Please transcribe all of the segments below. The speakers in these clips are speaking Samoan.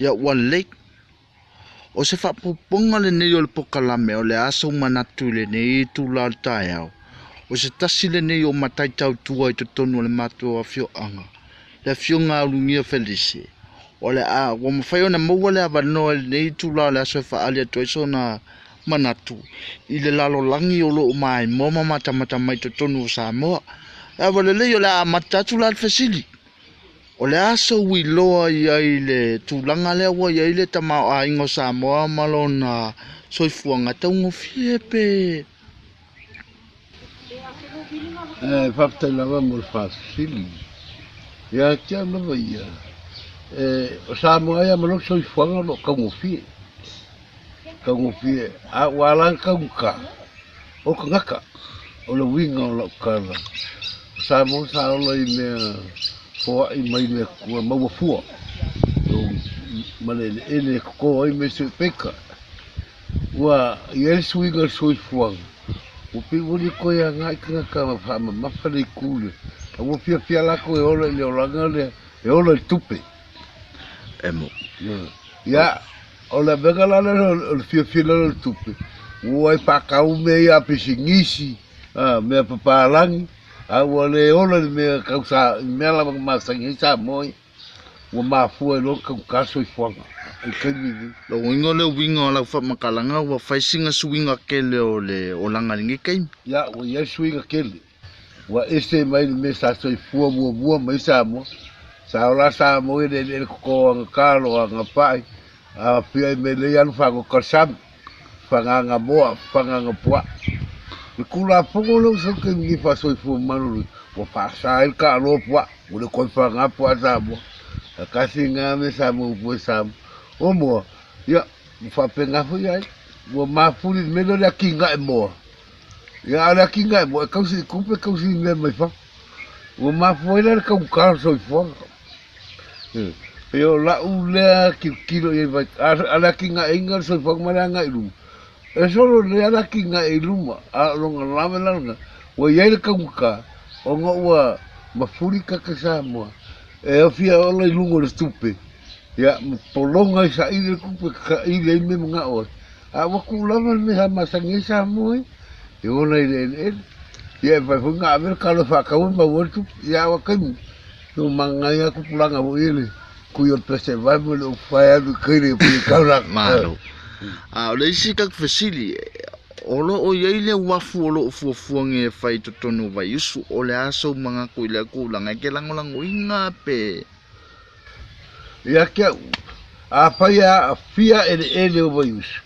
Ia ua lelei. O se faaopoopoga lenei o le pokalame o le a sou manatu i lenei itula o le taeao, o se tasi lenei o matai tautua i totonu o le matou afioaga, le Afioga a Ulugia Felise. O le a ua mafai ona maua le avanoa i lenei itula o le aso e faaali atu ai sona manatu i le lalolagi o lo o maimoa ma matamata mai i totonu o Samoa. Ae ua lelei o le a amata atu la le fesili. O le a sou iloa i ai i le tulaga lea ua i ai le tamaoaiga o Samoa ma lona soifuaga e taugofie pe? E faafetai lava mo le faafesili. Ia te au lava ia, o Samoa ia ma lona soifuaga o lo o taugofie. Taugofie, a ua ala ona taugata, o tagata, o le uiga o lau tala. O Samoa sa ola i mea foai mai le Atua, maua fua ma le eleele e toto ai mea peka. Ua i ai le suiga o le soifuaga, ua pei ua le toe agai tagata ma faamamafa le itu lea, a ua fiafia latou e ola i le olaga lea, e ola i le tupe. Emo. Ia, o le avega la lea o le fiafia lea o le tupe, ua ai faatau mea ia a pisinisi, mea papalagi, a ua le ola i le mea tau sa, i mea lava na masani ai Samoa ia. Ua mafua ai loa ona taugata le soifuaga i le taimi lenei. Lona uiga o le uiga o lau faamatalaga ua fai sina suiga tele o le olaga i lenei taimi. Ia, ua i ai suiga tele. Ua ese mai le mea sa soifua muamua mai Samoa. Sa ola Samoa i le eleele toto aga talo aga pai, a fia i mea lelei alu fagota le sami, fagaga moa, fagaga puaa. Le Tulafono lea ua sau i le taimi nei faasoifua maloloina, ua faasa ai le taaloa puaa, ua le toe faga puaa Samoa. A tasi lena mea sa maua e Samoa. O moa, ia, ua faapena foi ai. Ua mafuli i le mea lea o le atinae moa. Ia, a o le atinae moa, e tausi i tupe, tausi i mea mai fafo. Ua mafua ai la le taugata o le soifuaga. Pei o lau lea tilotilo i ai vai, a le atinaeina o le soifuaga ma le agai i luma, e solo lelei lava le atinae i luma, a o lona lave la lena, ua i ai le taugata ona ua mafuli tagata Samoa e fia ola i luga o le tupe, ia, ma pologa ai saili le tupe, saili ai mea e manao ai. A ua tuu lava le mea sa masani ai Samoa ia, e ola i le eleele. Ia e mafai foi ona ave le talo e faatau e maua ai le tupe. Ia a o taimi, no manaia lava tupulaga foi ia le kui o le pesevai ma le ufae alu i tai le pei e tau Malo. A o le isi tatou fesili, o lo o i ai le uafu o lo o fuafua e fai i totonu o Vaiusu, o le a sou manatu i lea tulaga e te lagolagoina pe? Ia te au, afai e aafia eleele o Vaiusu,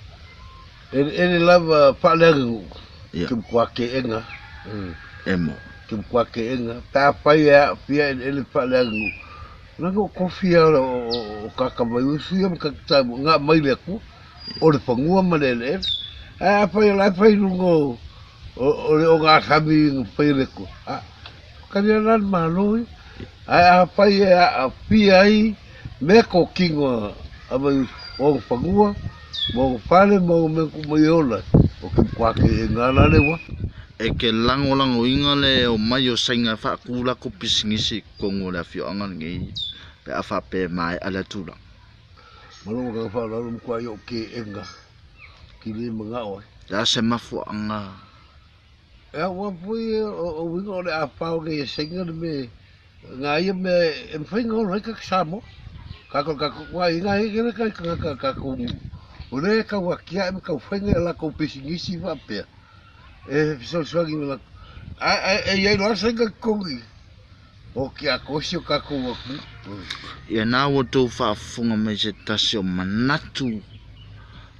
eleele lava faaleaganuu, ke matua keena. Emo. Ke matua keena. Pe afai e aafia eleele faaleaganuu, leaga o tofi ia o tagata Vaiusu ia ma tagata Samoa, na aumai le Atua, o le fanua ma le eleele. Ae afai o la e fai i luga o le ogasami na fai e le Atua, a, kali la le Malo ia. Ae afai e aafia ai mea totino a Vaiusu, o ona fanua, ma ona fale, ma ona mea na tuu mai e ola ai, o ke matua keena la le uafu. E ke lagolagoina le omai o Saina e faatu latou pisinisi i totonu o le afioaga lenei pe a faapea e maea lea tulaga. Ma lou agaga faaaloalo matua i ou keena ki le manao ai. Le a se mafuaaga? Ia ua foi o uiga o le a fao nei e Saina le mea na ia mea e mafai ona ola ai tagata Samoa. Tatou tatou aua i ina e tele tai tagata tatou o lea e tau atiae ma tau fai nai a latou pisinisi faapea e fesoasoani ma latou. Ae e i ai loa Saina i totonu i i, o tiakoa si o tatou atunuu. Ia na ua outou faafofoga mai se tasi o manatu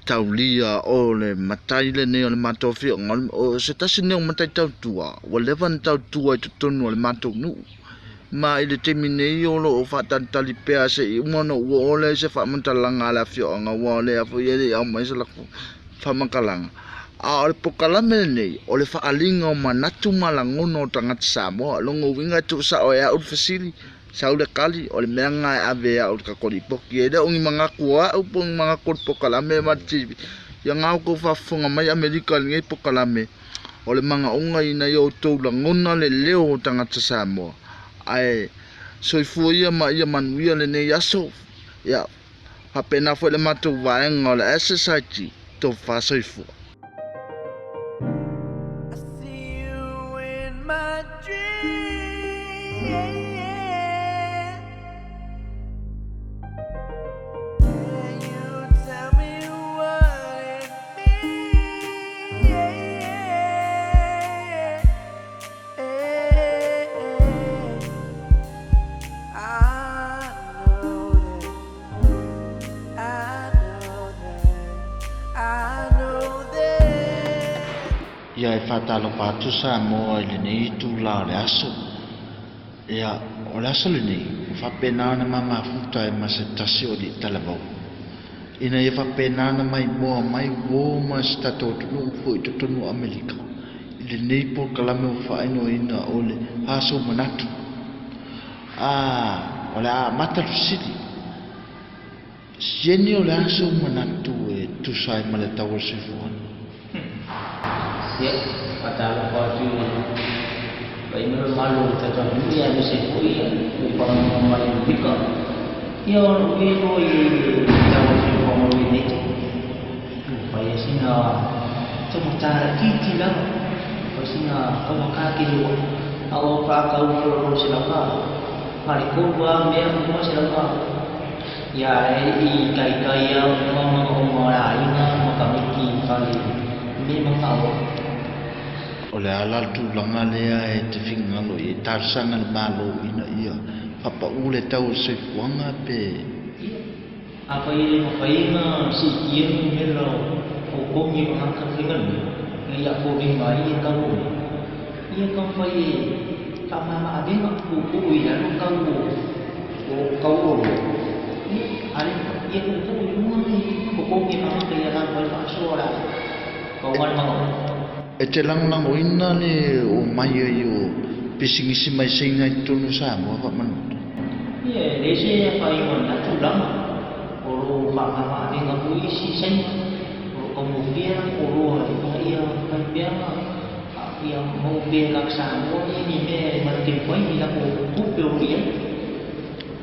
taulia o le matai lenei o le matou afioaga. O se tasi lenei o matai tautua, ua leva ona tautua i totonu o le matou nuu. Ma i le taimi nei o lo o faatalitali pea seia uma ona ou oo lea i se faamatalaga a le afioaga, aua o lea foi e le i ao mai se latou faamatalaga. A o le pokalame lenei, o le faaaliga o manatu ma lagona o tagata Samoa. O lona uiga e tuusao e au le fesili, sau le tali, o le mea lena e ave e au i le tatou lipoti. E le o ni manatu o au po o ni manatu o le pokalame ma le TV. Ia na outou faafofoga mai Amerika i lenei pokalame, o le manaoga ina ia outou lagona le leo o tagata Samoa. Ae soifua ia ma ia manuia lenei aso. Ia Faapena foi le matou vaega o le SSIT tofa soifua. I see you in my dream. Can you tell me what it means? I know that, I know that, I know that. Ia e faatalofa atu Samoa i lenei itulā o le aso. Ia, o le aso lenei, ua faapena ona ma mafuta ai ma se tasi o alii talavou, ina ia faapena ona maimoa mai uō ma si tatou atunuu foi i totonu o Amerika i lenei polokalame ua faainoaina o le Aso Manatu. A, o le a amata le fesili. Sieni o le a sou manatu e tusa ai ma le tau o le soifuaga? Ia, faatalofa atu i le paia ma le mamalu o le tatou atunuu ia aemaise foi le faafofoga mai a Amerika. Ia, o lou iloa i le tau o le soifuaga o lenei taimi, ua fai lava sina taugata laitiiti lava, ua fai sina taugata tele ua a ua faatau mai o lo $100, na o le tolu lava mea uma $100. Ia, ae le i taitai lava uma manaoga o le aiga ma tamaiti i fale i mea e manao ai. O le a la le tulaga lea e te finagalo i ai? Talosaga i le Malo ina ia faapau le tau o le soifuaga pe? Ia, afai e le mafai ona siitia le numera o togi o tagata faigaluega ina ia foliga ai ia tau o mea, ia taumafai e faamama-avega, tuutuu i lalo tau o tau o oloa, ia, a le mafai, ia tuutuu i luga ni totogi o tagata ia lava ai le faasoa o le a pau lava le manaoga. E te lagolagoina le omai ai o pisinisi mai Saina i totonu o Samoa faamanuia? Ia, e leai se afaina o lena tulaga. O lo o faamama-avega foi isi Saina. O lo o taugofie latou oloa ina ia mafai pea ona ia maua pea e tagata Samoa ia ni mea e manuteu ai ni latou tupe o lo o i ai.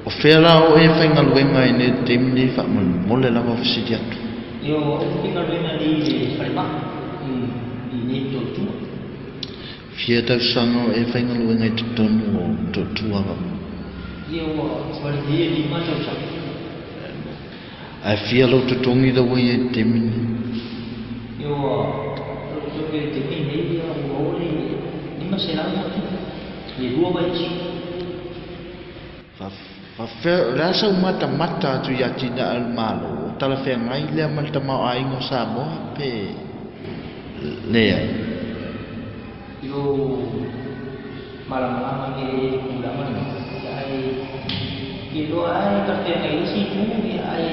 O fea la oe e faigaluega ai nei i le taimi nei faamolemole lava fesili atu? Ia, o au e faigaluega nei i le falemai i inei i Motootua. Fia tausaga o e faigaluega i totonu o Motootua faamolemole? Ia, ua lelei e 5 tausaga. Ae fia lou totogi la ua i ai i le taimi nei? Ia, ua lou totogi i le taimi nei, ia ua oo le 500 ma ona tupu i le 2 vaiaso. Faafefea, o le a sau matamata atu i atinae o le Malo, o talafeagai lea ma le tamaoaiga o Samoa pe leai? I lou malamalama i le tulaga lena, ia ae iloa lava e talafeagai i isi itu, ia ae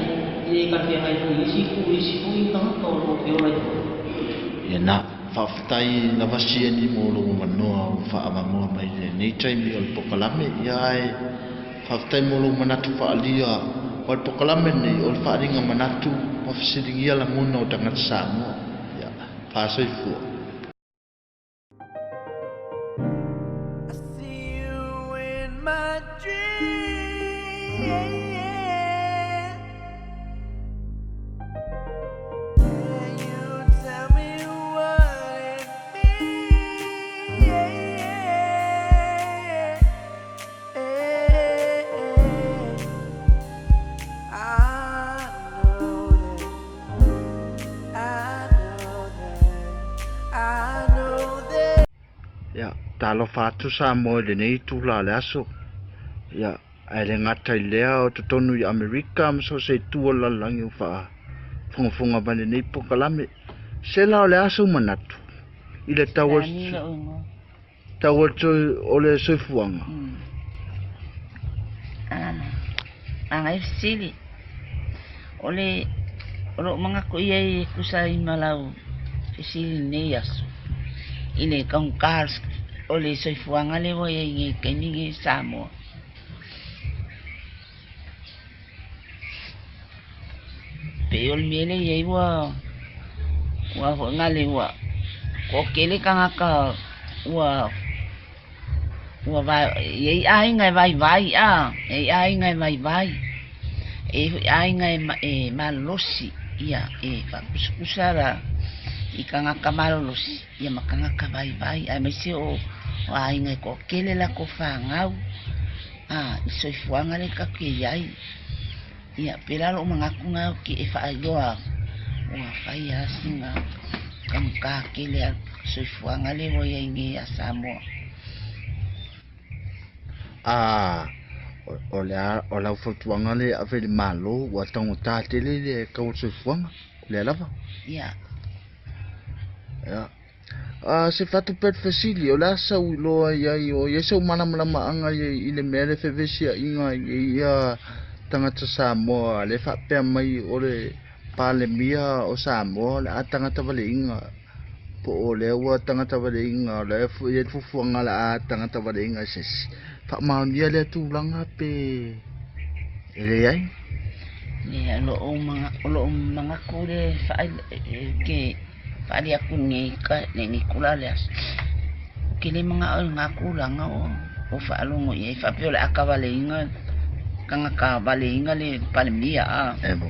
le talafeagai foi i isi itu i isi foi tagata o lo o feola i fafo. Ia na, faafetai lava Sieni mo lou avanoa ua faaavanoa mai i lenei taimi o le polokalame, ia ae faafetai mo lou manatu faaalia o le polokalame lenei o le faaaliga manatu ma fesiligia lagona o tagata Samoa. Ia, faasoifua. I see you in my dream. Can you tell me what it means? I know that, I know that, I know that. Ia, talofa atu Samoa i lenei itula o le aso. Ia, ae le gata i lea o totonu i Amerika ma so o se itu o le lalolagi ua faafogafoga mai lenei polokalame. Se la o le a sou manatu i le tau o le, tau o le, o le soifuaga? Agai fesili, o le o lou manatu i ai e tusa ai ma lau fesili i lenei aso, i le taugata o le soifuaga lea ua i ai nei i le taimi lenei i Samoa. Pei o le mea lea e i ai ua ua foi gale ua toatele tagata ua ua vai e i ai aiga e vaivai a, e i ai aiga e vaivai. E i ho'i aiga e malolosi, ia e faakusakusa la i tagata malolosi ia ma tagata vaivai, aemaise o aiga e toatele latou fanau i soifuaga lea tatou te i ai. Ia pēlā lo'u manatu na e faailoa atu, ua fai lava sina taugata tele a le soifuaga lea ua i ai nei ia Samoa. A o le a o lau fautuaga lea e ave i le Malo ua taugata tele le tau o le soifuaga, o lea lava. Ia. Ia. A se fatu pea le fesili, o le a sau iloa i ai o i ai sou malamalamaaga i le mea le fevesiaiga i ia tagata Samoa le faapea mai o le Palemia o Samoa o le a tagata valeina po o lea ua tagata valeina o lea foi i ai le fuafuaga o le a tagata valeina i se isi. Faamaonia lea tulaga pe e leai? Ia, o lo'u manatu le ke faaali atu i lenei itulā o le aso. Ou te le mana'o i lena tulaga o faalogo i ai faapea o le a tavaleina tagata valeina le Palemia a. E mo.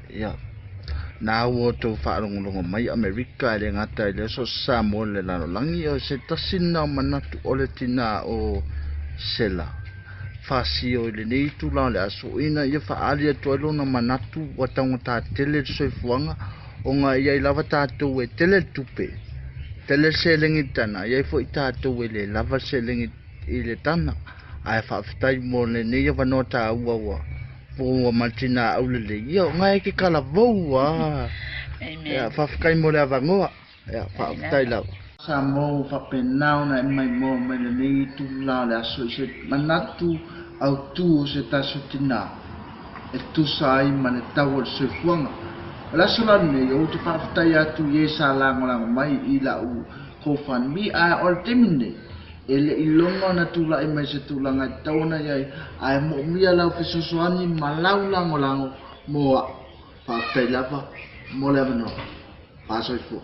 Ia. Na ua outou faalogologo mai Amerika e le gata i le so Samoa i le lalolagi o se tasi lena o manatu o le tinā o Sela Fasio i lenei itula o le aso ina ia faaali atu ai lona manatu ua taugata tele le soifuaga ona e i ai lava tatou e tele le tupe, tele le seleni i le tana, e i ai foi tatou e le lava le seleni i le tana. Ae faafetai mo lenei avanoa taua ua maua ma le tinā aulelei. Ia ona e ke talavou a. Ia faafetai mo le avanoa. Ia faafetai lava. Samoa ua faapena ona e maimoa mai lenei itula o le aso i se manatu autū o se tasi o tinā e tusa ai ma le tau o le soifuaga. O le aso la lenei, ou te faafetai atu i e sa lagolago mai i la'u GoFundMe, ae o le taimi lenei, e le i logo ona tulai mai se tulaga e tatau ona i ai, ae moomia lau fesoasoani ma lau lagolago mo a'u. Faafetai lava mo le avanoa. Faasoifua.